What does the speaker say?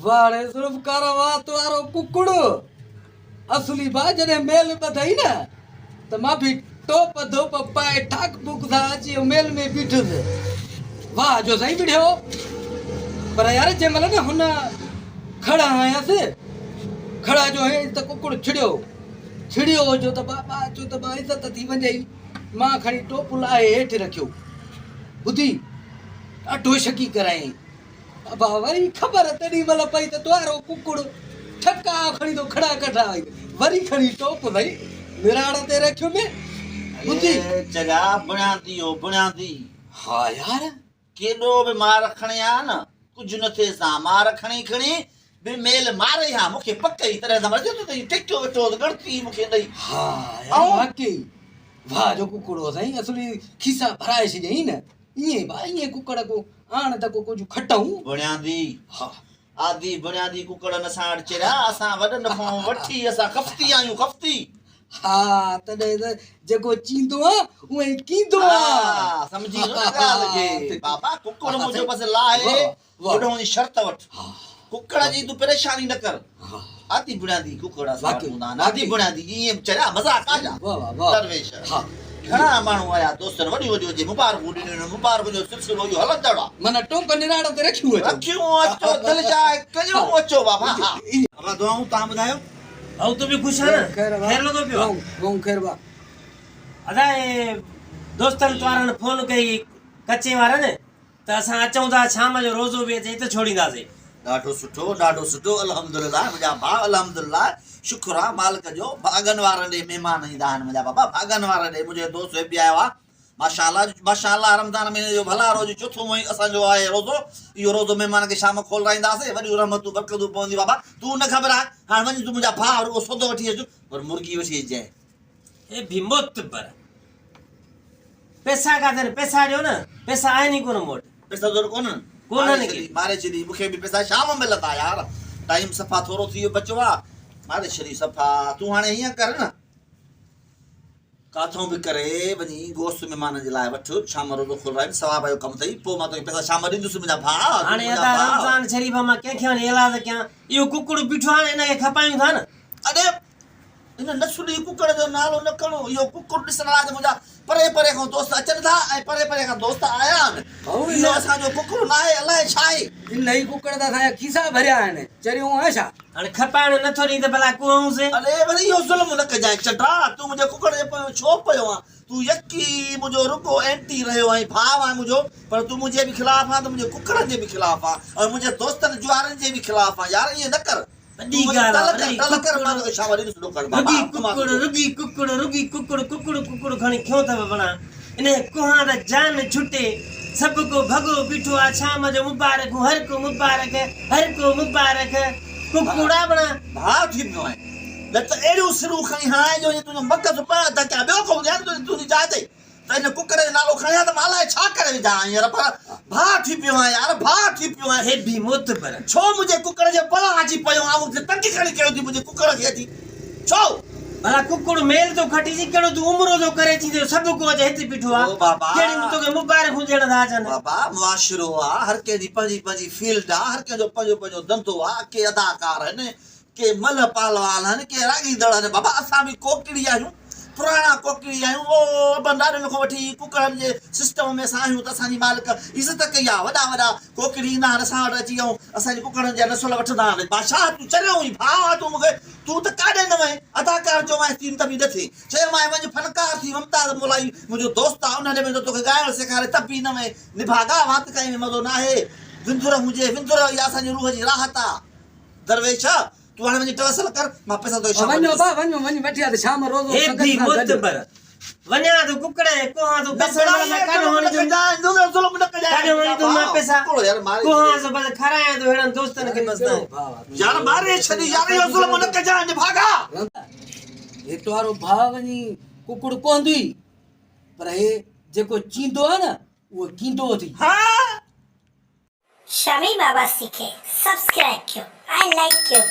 واڙي ذوالفقار وات وارو ڪڪڙ اصلي ڀاء جڏهن ميل ٻڌئي نه ته مان به ٽوپ ڌوپ پائي ٺاڪ ڦوڪ سان اچي ميل ۾ بيٺس. واهه جو سائين وڙهيو. پر يار جنهن مهل نه هن کڙا هنيس، کڙا جو هنيس ته ڪڪڙ ڇڙيو. ڇڙيو جو ته بابا چيو ته با عزت ٿي وڃئي. مان کڻي ٽوپ لاهي هيٺ رکيو. ٻڌي ڏاڍو شڪي ڪرايائين. ابا وري خبر تيڏي مهل پئي ته توهارو ڪڪڙ ٺڪا کڻي ٿو کڙا ڪڍا وري کڻي ٽوپ ڀئي نراڙ تي رکيم ٻڌي. اڙي چريا بڻيادي او بڻيادي. ها يار. ڪيڏو به مار کڻي ها نه ڪجهه نه ٿئيس ها مار کڻي کڻي به ميل ماري ها مونکي پڪ هئي تڏهن ته مرضي ٿو ته هي ٽڪيو ويٺو هو ته ڳڻتي هئي مونکي ڏئي. ها يار واقعي واهه جو ڪڪڙ هو سائين اصلي کيسا ڀرائي ڇڏيائين نه ائين ڀا ائين ڪڪڙ ڪو آڻ ته ڪو ڪجهه کٽئون. بڻيادي ها. آدي بڻيادي ڪڪڙن اسان وٽ چريا اسان وڏن کان وٺي اسان خفتي آهيون خفتي. ها تڏهن ته جيڪو چيندو آ اهو ئي ڪيندو آ. ها سمجهي ويو نه ڳالهه کي بابا ڪڪڙ منهنجو بس لاهي ٻڍو جي شرط وٺ ڪڪڙ جي تون پريشاني نه ڪر آدي بڻيادي ڪڪڙ اسان وٽ هوندا آهن آدي بڻيادي ائين چريا مذاق آ ڇا درويش گهڻا ماڻهو آيا دوستن وڏيون وڏيون جي مبارڪون ڏنيون آهن مبارڪن جو سلسلو اهو هلندڙ آ معنيٰ ٽوپ نراڙ تي رکيون اچو رکيون اچو دل جاء ڪيون اچو بابا ها بابا دعائون توهان ٻڌايو. ڀائو تون به خوش آهين نه خير لڳو پيو آ. دعائون خير وا. ادا اي دوستن توارن فون ڪئي ڪچي وارن ته اسان اچون ٿا شام جو روزو به اچي ته ڇوڙينداسين. ڏاڍو سٺو ڏاڍو سٺو الحمدلله منهنجا ڀاء الحمدلله شڪر آ مالڪ جو ڀاڳن وارن ڏي مهمان ايندا آهن منهنجا بابا ڀاڳن وارن ڏي منهنجو دوست هي به آيو آ ماشاءالله ماشاءالله رمضان مهيني جو ڀلا روز چوٿون مهينو اسان جو آهي روزو اهو روزو مهمان کي شام کولرائينداسين وڏيون رحمتون برڪتون پونديون بابا تون نه گهٻراء هاڻ وڃ تون منهنجا ڀاء رڳو سودو وٺي اچ پر مرغي وٺي اچجانء. هي ڀي معتبر پئسا ڪاٿي آهن پئسا ڏيو نه پئسا آهن ئي ڪونه مون وٽ. پئسا تو وٽ ڪونهن؟ ڪونهن ڪي. ماري ڇڏي مون کي به پئسا شام ملندا يار ٽائيم صفا ٿورو ٿي ويو بچيو آ ماري ڇڏي صفا تون هاڻي هيئن ڪر نه ڪاٿئون به ڪري وڃي گوشت مهمانن جي لاء وٺ شام روزو کولرائين ثواب جو ڪم اٿئي پوء مان توکي پئسا شام ڏيندس منهنجا ڀاء تون هاڻي منهنجا ادا ڀاء. رمضان شريف مان ڪنهن کي وڃي ايلاز ڪيان اهو ڪڪڙ بيٺو آهي نه ان کي کپايون ٿا نه. اڙي ان نسلي ڪڪڙ جو نالو نه کڻو. اهو ڪڪڙ ڏسڻ لاء ته منهنجا پري پري کان دوست اچن ٿا ۽ پري پري کان دوست آيا آهن. اهو اسان جو ڪڪڙ ناهي، الائي ڇا آهي. انهيء ڪڪڙ ته اسان جا کيسا ڀريا آهن. چريو آهين ڇا؟ هاڻي کپائڻ نه ٿو ڏين ته ڀلا ڪوهئونس. اڙي وري اهو ظلم نه ڪجانء چڍا. تون منهنجي ڪڪڙ جي پويان ڇو پيو آهين؟ تون يڪي منهنجو رڳو اينٽي رهيو آهين، ڀاء آهين منهنجو، پر تون منهنجي به خلاف آهين ته منهنجي ڪڪڙن جي به خلاف آهين ۽ منهنجي دوستن جوارن جي به خلاف آهين. يار ائين نه ڪر. وڏي ڳالهه آ رڳي ڪڪڙ رڳي ڪڪڙ رڳي ڪڪڙ رڳي ڪڪڙ ڪڪڙ ڪڪڙ کڻي کيون ٿو وڻان انهي ڪوهان ته جان ڇٽي سڀ ڪو ڀڳو بيٺو آ شام جو مبارڪون هر ڪو مبارڪ هر ڪو مبارڪ ڪڪڙ آ وڻان. ڀاء ٿي پيو آهين نه ته اهڙيون سرون کڻي هڻائين جو ائين تنهنجو مغز پيا ڌڪيان ٻيو ڪو هجي ها نه تنهنجي جاء تي. ته هن ڪڪڙ جو نالو کڻيان ته مان الائي ڇا ڪري وجهان هينئر پر ڀاء ٿي پيو آهيان يار ڀاء ٿي پيو آهيان. هي به معتبر. ڇو منهنجي ڪڪڙ جي پران اچي پيو آهين مون کي تنگ کڻي ڪيو اٿئي منهنجي ڪڪڙ کي اچي ڇو. ڀلا ڪڪڙ ميل ٿو کٽي جي ڪهڙو تون عمرو ٿو ڪري اچين جو سڀ ڪو اچي هت بيٺو آ او بابا. ڪهڙيون توکي مبارڪون ڏيڻ ٿا اچن. بابا معاشرو آ هر ڪنهن جي پنهنجي پنهنجي فيلڊ آ هر ڪنهن جو پنهنجو پنهنجو ڌنڌو آ ڪي اداڪار آهن ڪي ملهه پهلوان آهن، ڪي راڳيندڙ آهن. بابا اسان به ڪوڪڙي آهيون، پراڻا ڪوڪڙي آهيون. او ابن ڏاڏن کان وٺي ڪڪڙن جي سسٽم ۾ اسان آهيون ته اسان جي مالڪ عزت ڪئي آهي. وڏا وڏا ڪوڪڙي ايندا آهن اسان وٽ اچي ۽ اسان جي ڪڪڙن جا نسل وٺندا آهن. بادشاهه تون چريو آهين، ڀاء آهين تون مون کي، تون ته ڪاڏي نه وئين. اداڪار چيومانس ٿي ته به نه ٿئي. چيومانس وڃ فنڪار ٿي، ممتاز مولائي منهنجو دوست آهي، ان ڏي وڃ ته توکي ڳائڻ سيکاري ته به نه وئين. نڀاڳا وات ڪئين ۾ مزو ناهي. وندر هجي، وندر اها اسان جي روح جي راحت آهي. درويش، تون هاڻي وڃي توسل ڪر، مان پئسا توکي شام وڃ ڏيندس. ابا وڃ، وڃ وٺي آ ته شام روزو هي سنگت به سان گڏ. معتبر، وڃان ٿو ڪڪڙ ۽ ڪوهان ٿو پئسا ملندا ڪاڏهون آڻيندم، ڪاڏهون آڻيندم مان پئسا، ڪوهان ٿو بس کارايان ٿو ههڙن دوستن کي بس ته. يار ماري ڇڏي يار اهو ظلم نه ڪجانء نڀاڳا. هي توهارو ڀاء وڃي ڪڪڙ ڪوهندوئي پر هي جيڪو چيندو آ نه اهو ڪيندو اٿئي. ها. شميم عباسي کي سبسڪرائب ڪيو ۽ لائيڪ ڪيو.